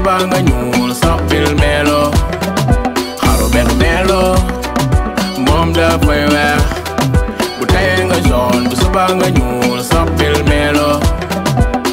suba nga ñuul soppil melo xaru benn melo moom dafay weex bu tayee nga jaune bu suba nga ñuul soppil melo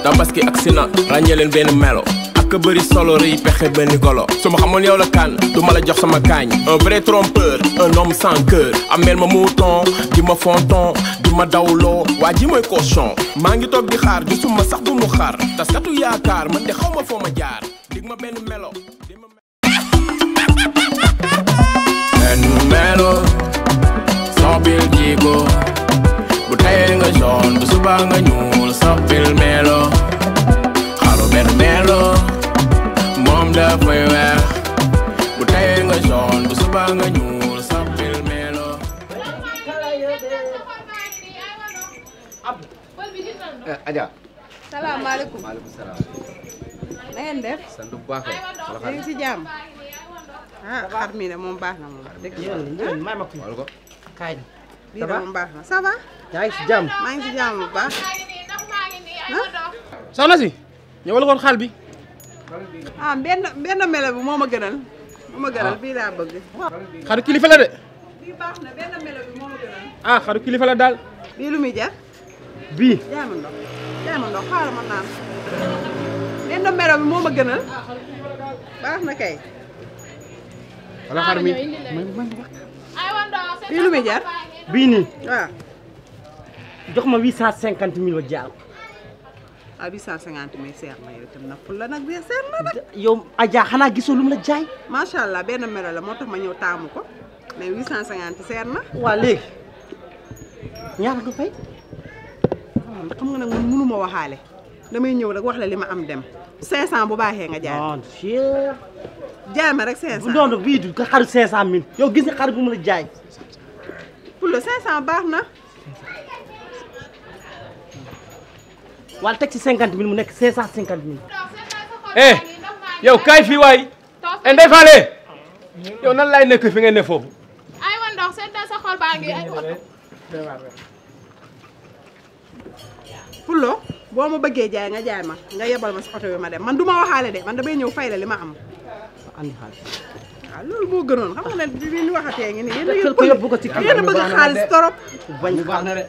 Tabaski ak sina ràññee leen benn melo ak bëri solo rëy pexe benn golo su ma xamoon yow la kan du ma la jox sama kaañ un vrai trompeur un homme sans cœur amel ma mouton di ma fonton di ma dawloo waa ji mooy cochon maa ngi toog di xaar gisuma sax bu mu xaar taskatu yaakaar man de xaw ma foo ma jaar dig ma benn melo benn melo soppil jiko bu tayee nga jaune bu suba nga ñuul soppil melo xaru benn melo moom dafay weex bu tayee nga jaune bu suba nga ñuul soppil melo Adja. salaamaaleykum. maaleykum salaam. na ngeen def. sant bu baax kay. yaa ngi si jàmm. ah xar mi de moom baax na moom. dëgg ñëwal may ma ko. wala ko. kaay bii de moom baax na ça va. yaa ngi si jàmm. maa ngi si jàmm bu baax. soxna si ñëwal koon xaal bi. ah benn melo bi moo ma gënal. moo ma gënal bii laa bëgg. xaru kilifa la de. bii baax na benn melo bi moo ma gënal. ah xaru kilifa la daal. bii lu muy jar. bii. jaay ma ndox xaaral ma naan. benn melo bi moo ma gënal. baax na kay. wala xar mi bii lu muy jar. bii nii. waaw. jox ma 850 000 wa jaar. ah 850 000 seer na yow itam na ful la nag bee seer na nag. yow Adja xanaa gisoo lu mu la jaay. macha allah benn melo la moo tax ma ñëw taamu ko mais 850 seer na. waa léegi ñaata nga fay. xam nga nag man mënu ma waxaale damay ñëw rek wax la li ma am dem 500 bu baaxee nga jaay non cher. jaay ma rek 500 non non bii du ko xaru 500000 yow gis nga xar bu mu la jaay. pour le 500 baax na. wala teg ci 50000 mu nekk 550000. eh yow kaay fii waay Ndeye Fallé yow nan laay nekk fi ngeen ne foofu. ay wa ndox seen sa xol baa ngi ay oto. Fullo boo ma bëggee jaay nga jaay ma nga yebal ma si oto bi ma dem man du ma waxaale de man damay ñëw fay la li ma am. andi xaalis. waaw loolu moo gënoon xam nga ne bi ñu waxatee ngi nii jël ko yóbbu ko ci kër yéen a bëgg xaalis torop. bañ baax na de.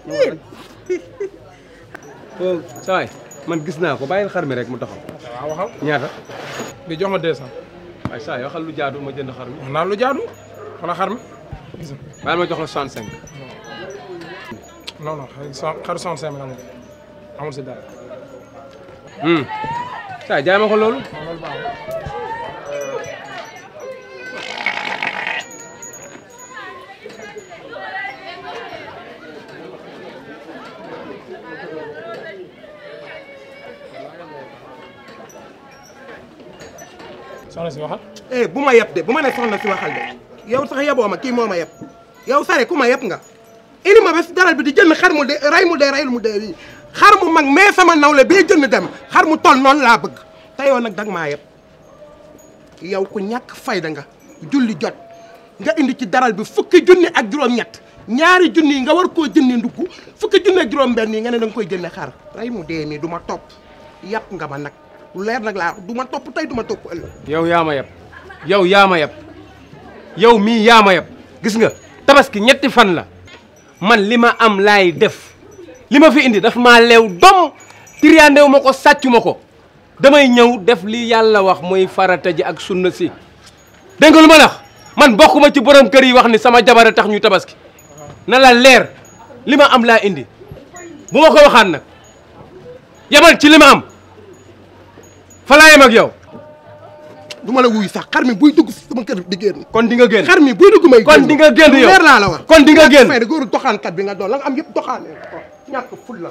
saa waay man gis naa ko bàyyil xar mi rek mu taxaw. waaw waxal ñaata. bi jox ma 200. waaye saa yoo xam lu jaadu ma jënd xar mi. wax naa lu jaadu wala xar mi gis nga. bàyyil ma jox la 65. non non xaru 65 la amul si dara. saa jaay ma ko loolu. loolu baax na. soxna si waxal. bu ma yeb de bu ma ne soxna si waxal de yow sax yeboo ma kii moo ma yeb yow sare ku ma yeb nga indi ma ba si daral bi di jënd xar mu de ray mu dee rayul mu dee lii xar mu mag mais sama nawle bee jënd dem xar mu toll noonu laa bëgg te yow nag danga maa yeb yow ku ñàkk fayda nga julli jot nga indi ci daral bi fukki junni ak juróom-ñett ñaari junni yi nga war koo jëndi ndugg fukki junni ak juróom-benn yi nga ne danga koy jënde xar ray mu dee nii du ma topp yàpp nga ma nag lu leer nag laa du ma topp tey du ma topp ëllëg. yow yaa ma yab yow yaa ma yab yow mii yaa ma yab gis nga tabaski ñetti fan la man li ma am laay def li ma fi indi daf maa leew dom tiriyandew ma ko sàccu ma ko damay ñëw def li yàlla wax mooy farata ji ak sunna si dégg nga lu ma lax man bokkuma ci borom kër yi wax ni sama jabar a tax ñu tabaski na la leer li ma am laa indi bu ma ko waxaan nag yamal ci li ma am fa laa yem ak yow. du ma la wuyu sax xar mi buy dugg si sama kër di génn. kon di nga génn xar mi buy dugg may. kon di nga génn yow leer laa la wax. kon di nga génn fay de góoru doxaankat bi nga doon la nga am yëpp doxaanee ko ñàkk ful la.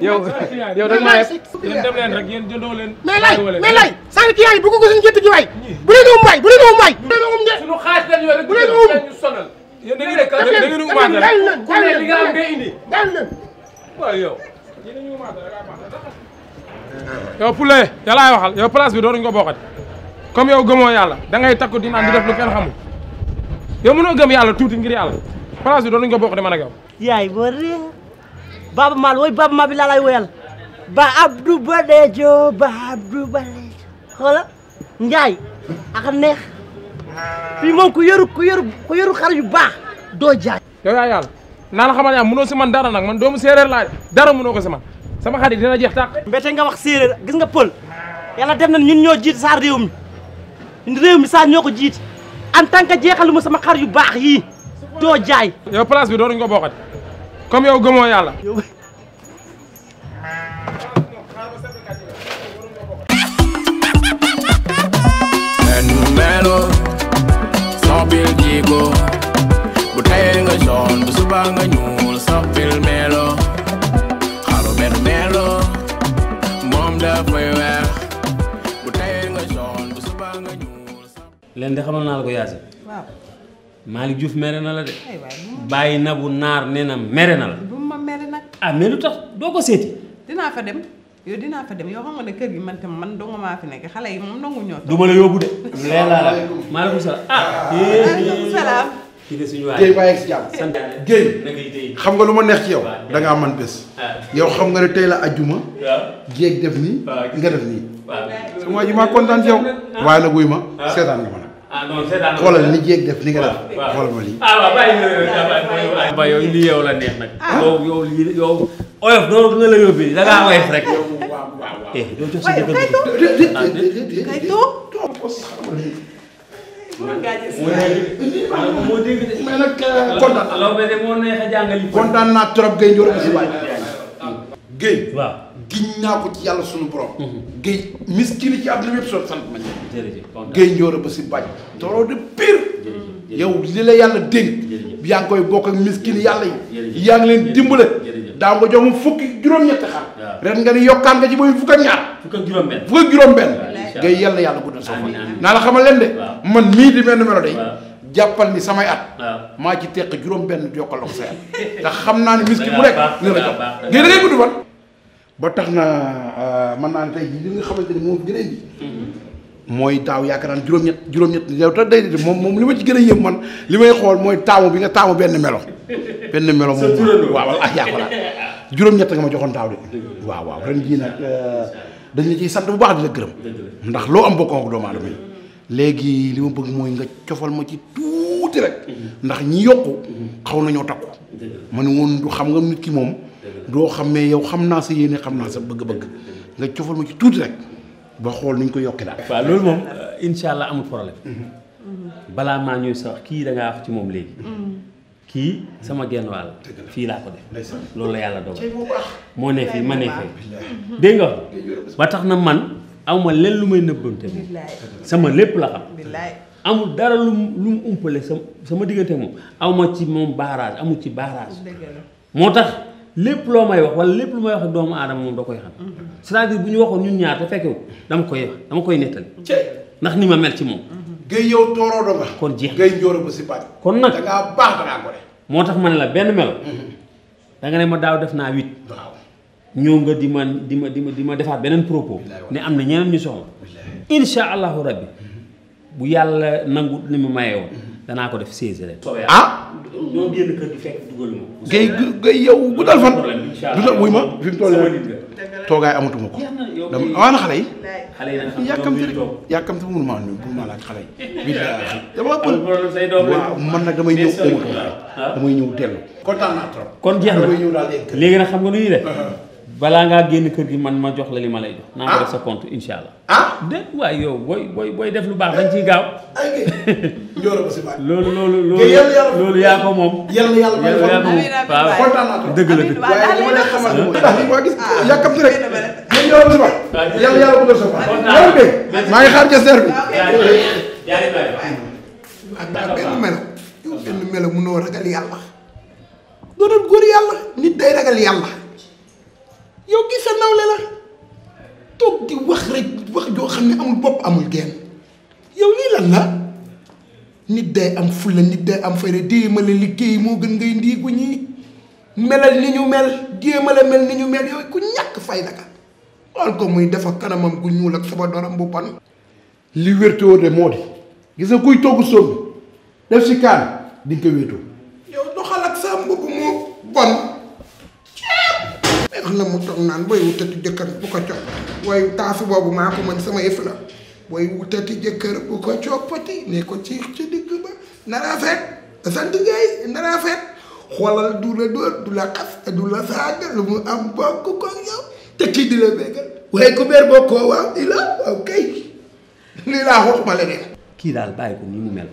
yow da nga maa yeb. yéen dem leen rek yéen jëndoo leen. mais lay sànq kii yaa ngi bëgg ko suñu gétt gi waay. bu leen um waay bu leen um waay. bu leen um de. suñu xaalis lañ yore bu leen um ñu sonal. yéen da ngeen di umaat rek. ku ne li nga am ngay indi. daal leen. waaw yow. yow Poulé yàllaay waxal yow place bi doonuñu ko bokkati comme yow gëmoo yàlla da ngay takku di naan di def lu kenn xamul yow mënoo gëm yàlla tuuti ngir yàlla place bi doonuñu ko bokkati man ak yow. yaay boo réer Baba Maal woy Baba Maal bi laa lay woyal ba Abdou Badejo ba Abdou Badejo xoola Njaay ak neex fii moom ku yoru xar yu baax doo jaay. yow yaa yàlla naa la xamal yaa mënoo si man dara nag man doomu séeréer laa dara mënoo ko si man sama xarit dina jeex tàq. mbete nga wax séeréer gis nga pël yàlla def na ñun ñoo jiit saa réew mi saa ñoo ko jiit en tant que jeexalu ma sama xar yu baax yii doo jaay. yow place bi doonuñ ko bokkati comme yow gëmoo yàlla. melo soppil jigo bu tayee nga jaune bu suba nga ñuul soppil melo xaru benn melo moom dafay weex bu tayee nga jaune bu suba nga ñuul. leen de xamal naa la ko Yaasi. waaw. Malick Diouf mere na la de. bàyyi na bu naar nee na mere na la. bu ma mere nag. ah mais lu tax doo ko seeti. dinaa fa dem. yow dinaa fa dem yow xam nga ne kër gi man tam man dong maa fi nekk xale yi moom nangu ñoo. du ma la yóbbu de. leer laa la maaleykum salaam. maaleykum salaam. kii de suñu waay Guèye bàyyi si jàmm. sant Guèye xam nga lu ma neex ci yow. da ngaa man bés. yow xam nga ne tey la ajjuma. jéeg def nii. nga def nii. sama waa ji maa kontaan ci yow. waaye nag wuy ma seetaan nga ma nag. non seetaan nga xoolal ni jéeg def ni nga def. xoolal ma lii. waaw bàyyi ba yow lii yow la neex nag. yow oyof doo nga la yóbbee da ngaa oyof rek. doo jox sa jëkkër kay toog. moo dégg de. mais nag kontaan naa. loo de moo neex a jàngali. kontaan naa trop Guèye Ndioro ba si bàyyi. Guèye. waaw giñ naa ko ci yàlla sunu borom. Guèye miskini ci àdduna yëpp soo sant ma ñu. jërëjëf kontaan Guèye Ndioro ba si bàyyi. toroo de pire. yow li la yàlla dénk. yaa ngi koy bokk ak miskini yàlla yi. yaa ngi leen dimbale. daa nga jox mu fukki juróom-ñetti xar. ren nga ni yokkaan nga ci mooy fukk ak ñaar. fukk ak juróom-benn. fukk ak juróom-benn. ngay yàlla yàlla guddal sa fan. naa la xamal leen de. man mii di benn melo de. jàppal ni samay at. maa ci teq juróom-benn yokkal la ko say at. ndax xam naa ne miskin bu nekk ni la jox. ngay da ngay gudd fan. ba tax na mën naa ne tey jii li nga xamante ni moom gën a indi. mooy taaw yaakaar naa juróom-ñett yow tax day moom li ma ci gën a yëm man li may xool mooy taamu bi nga taamu benn melo. benn melo moom waaw ah yaa ko laal juróom-ñett nga ma joxoon taaw de. waaw ren jii nag dañ la ciy sant bu baax di la gërëm. ndax loo am bokk ak doomu aadama yi. léegi li ma bëgg mooy nga cofal ma ci tuuti rek. ndax ñi yokku xaw nañoo takku. ma ne woon du xam nga nit ki moom. doo xam ne yow xam naa sa yéene xam naa sa bëgg-bëgg nga cofal ma ci tuuti rek. ba xool nuñ ko yokkee daal. waaw loolu moom incha allah amul problème balaa maa ñëw sax kii da ngaa wax ci moom léegi. kii sama genn wàll fii laa ko def. loolu la yàlla dogal moo ne fii ma ne fii dégg nga ba tax na man awma leen lu may nëbbante moom sama lépp la xam. amul dara lu mu umpale sama diggante moom awma ci moom barrage amul ci barrage moo tax. lépp loo may wax wala lépp lu may wax ak doomu aadama moom da koy xam c'est-à-dire bu ñu waxoon ñun ñaar te fekkewu dama koy nettali ndax ni ma mel ci moom. Guèye yow tooroo do nga. kon jeex Guèye Ndioro ba si bàyyi. kon nag da ngaa baax da ngaa gore. moo tax ma ne la benn melo. da nga ne ma daaw def naa 8. waaw ñëw nga di ma defaat beneen propos. ne am na ñeneen ñu soxla. incha allahu rabbi bu yàlla nangu ni mu maye woon. danaa ko def 16 rek. ah. ñoo génn kër gi fekk dugal ma. Guèye yow guddal fan. du la wuy ma fi mu toll nii toogaay amatuma ko. dama amaana xale yi. xale yi nag yàkkamti mënu maa nuyu pour ma laaj xale yi. dama ëppal waaw man nag damay ñëw amatuma rek damay ñëw dellu. kontaan naa trop. kon jeex na damay ñëw daal léegi nag xam nga nu ñuy def. balaa ngaa génn kër gi man ma jox la li ma lay jox. naa ko def sa compte incha allah. de waaye yow booy def lu baax dañ ciy gaaw. Ndioro ba si bàyyi. loolu yaa ko moom. yàlla yaa ko moom waaw kontaan naa trop. dëgg la dëgg. waaye li ma lay xamal mooy. ndax li ma gis yàkkamti rek. Ndioro ba si bàyyi. yàlla guddal sa fan. maa ngi xaar gesteur bi. ak benn melo yow benn melo mënoo ragal yàlla. doonal góor yàlla nit day ragal yàlla. yow gis sa nawle la toog di wax rek wax joo xam ne amul bopp amul genn yow lii lan la nit day am fulla nit day am fayda déemale liggéey moo gën ngay ndiigu ñii melal ni ñu mel déemale mel ni ñu mel yow ku ñàkk fayda ka xool ko muy dafa kanamam gu ñuul ak sama doram bu bon. li wértoo de moo di gis nga kuy togg sóob def si kaan di nga ko wéetoo. yow doxal ak sa mbubb mu bon wax na mu toog naan booy wutati jëkkër bu ko jox waaye taasu boobu maa ko mën sama yëf la booy wutati jëkkër bu ko coppati ne ko ci digg ba na rafet sant Gueye na rafet xoolal du la dóor du la xas du la saaga lu mu am bokk ko yow te kii di la bégal waaye ku beer bokkoo waaw di la waaw kay lii laa waxuma leneen. kii daal bàyyi ko ni mu mel.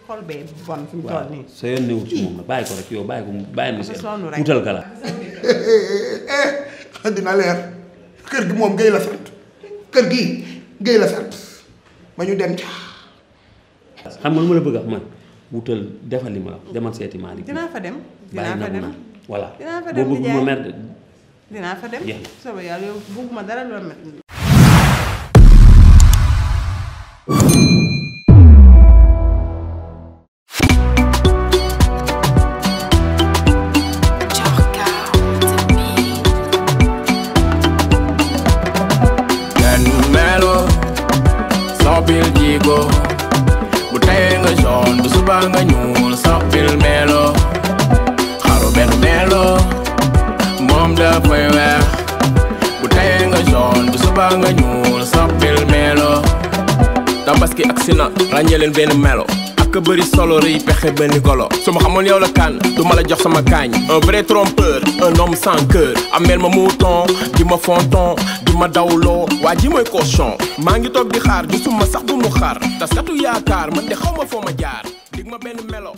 xol bee bon fi mu toll nii. sa yoon newul ci moom la bàyyi ko rek yow bàyyi ko bàyyi na si wutal ka la. dina leer kër gi moom Gueye la sant kër gi Gueye la sant ba ñu dem ca. xam nga lu ma la bëgg a wax man wutal defal li ma la demal seeti Malick. dinaa fa dem dinaa fa dem voilà dinaa fa dem boo bëgg ma mer de. dinaa fa dem soobee yàlla yow bëgguma dara loo mer. Soppil jiko bu tey nga jaune bu suba nga ñuul soppil melo xaru benn melo moom dafay weex bu tey nga jaune bu suba nga ñuul soppil melo Tabaski agsi na ràññee leen benn melo ak bëri solo rëy pexe benn golo su ma xamoon yow la kan du ma la jox sama kaañ un vrai trompeur un homme sans cœur amel ma mouton di ma fonton di ma dawloo waa ji mooy cochon maa ngi toog di xaar gisuma sax bu mu xaar taskatu yaakaar man de xaw ma foo ma jaar dig ma benn melo